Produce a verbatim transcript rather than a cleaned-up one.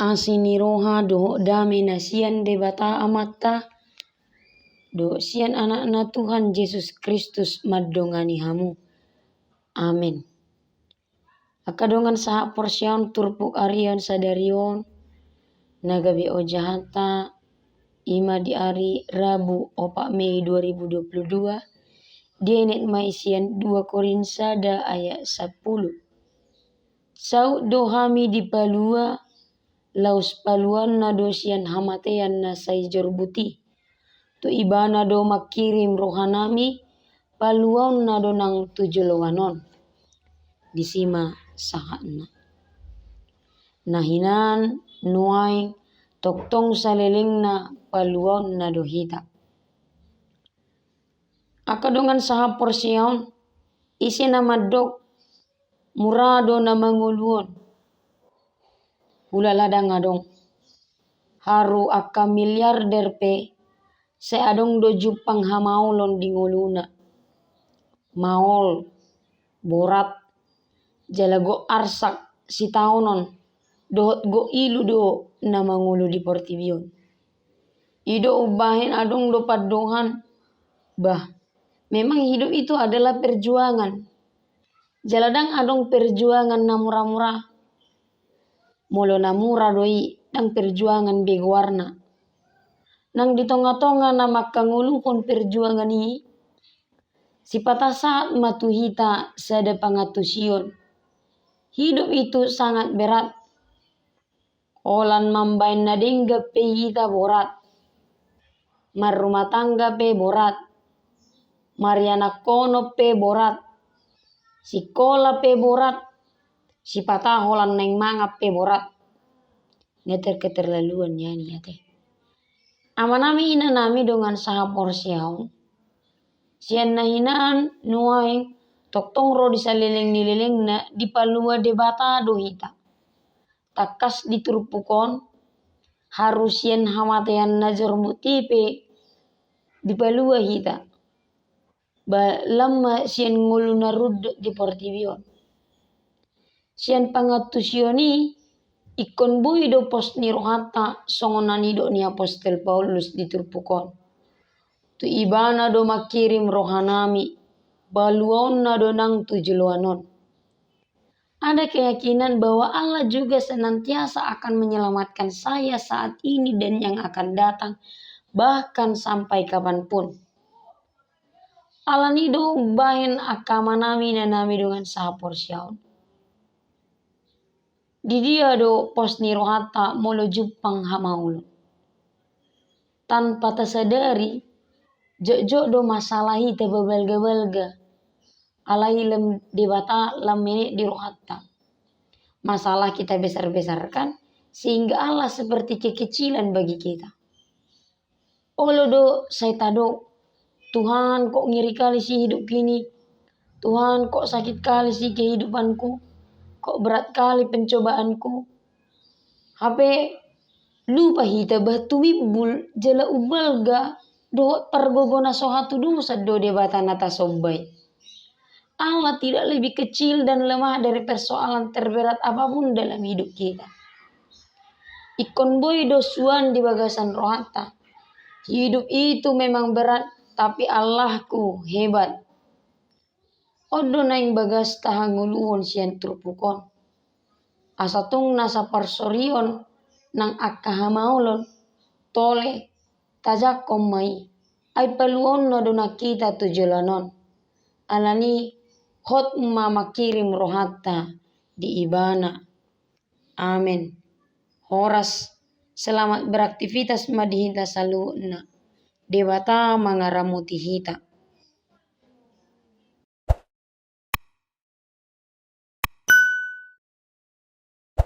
Asi ni roha dohot dame na sian Debata Amanta dohot sian Anakna Tuhan Jesus Kristus mandongani hamu. Amen. Angka dongan sahaporseaon, turpuk arian sadari on na gabe ojahanta i ma di ari Rabu, opat Mei dua ribu dua puluh dua, dienet ma i sian dua Korint sada ayat sampulu. Saut do hami dipalua, laos paluaonna do sian hamatean na sai jorbut i. Tu Ibana do mangkirim rohanami, paluaonna do nang tu joloan on. Disi ma sahatna. Na hinan nuaeng tongtong salelengna paluaonna do hita. Angka dongan sahaporseaon, ise na mandok mura do na mangolu on? Hulala ndang adong. Haru angka miliarder pe sai adong do jumpang hamaolon di ngoluna. Maol, borat, jala gok arsak sitaonon, dohot gok ilu do na mangolu di portibi on. I do umbahen adong do pandohan, bah, memang hidup itu adalah perjuangan. Jala ndang adong perjuangan na mura-mura. Molo na mura do i, ndang perjuangan be goarna. Nang di tonga-tonga na mangkangoluhon perjuangan i, sipata sahat ma tu hita sada pangantusion. Hidup itu sangat berat. Holan mambaen na denggan pe hita borat. Marrumah tangga pe borat. Marianakhonon pe borat. Sikola pe borat. Sipata holan naeng mangan pe borat. Nga terketerlaluan nian i ate. Amanami, inanami, dongan sahaporseaon, sian na hinan nuaeng tongtong ro di saleleng ni lelengna, dipalua Debata do hita. Tangkas di turpuk on, haru sian hamatean na jorbut i pe dipalua hita. Ba lam ma sian ngolu na rundut di portibi on. Sian pangantusion i, ingkon boi do pos ni rohanta songon na nidok ni apostel Paulus di turpuk on. Tu Ibana do mangkirim rohanami, paluaonna do nang tu joloan on. Ada keyakinan bahwa Allah juga senantiasa akan menyelamatkan saya saat ini dan yang akan datang, bahkan sampai kapanpun. Alani do umbahen angka amanami, inanami, dongan sahaporseaon, di dia do pos ni rohanta molo jumpang hamaolon? Tanpa tasadari, jotjot do masalah i tababalgabalga. Alai lam Debata lam menek di rohanta. Masalah kita besar-besarkan sehingga Allah seperti kekecilan bagi kita. Olo do sai tadok, "Tuhan, kok ngeri kali si hidupku ini. Tuhan, kok sakit kali si kehidupanku. Kok berat kali pencobaanku." Hape lupa hita bah tumimbul jala umbalga dohot pargogo na so hatudosan do Debata na tasomba i. Allah tidak lebih kecil dan lemah dari persoalan terberat apapun dalam hidup kita. Ingkon boi do suan di bagasan rohanta. Hidup itu memang berat, tapi Allahku hebat. On do naeng bagas tahangoluhon sian turpuk on. Asa tung na saparsorion nang angka hamaolon, tole, tajangkon ma i. Ai paluaonna do nang hita tu joloan on. Alani hot ma mangkirim rohanta di Ibana. Amen. Horas, selamat beraktivitas ma di hita saluhutna. Debata mangaramoti hita.